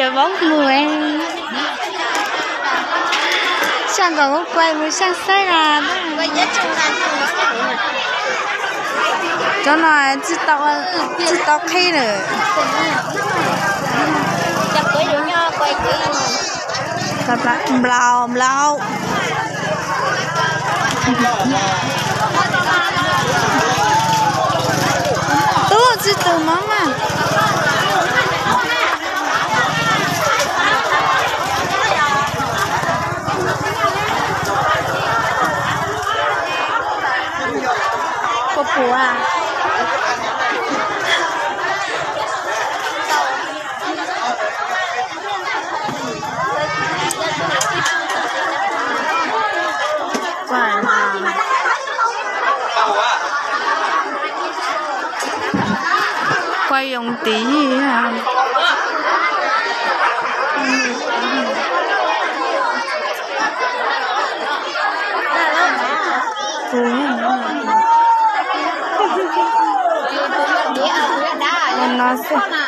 Cov vauv mus, saib nkaus kuv kuaj mus saib saib as. Cov no tsis tau qhib lawm. Nplaum nplaum. Tub tsis tus mov mas. Puas puas? Kuaj yoov tid. No xwb.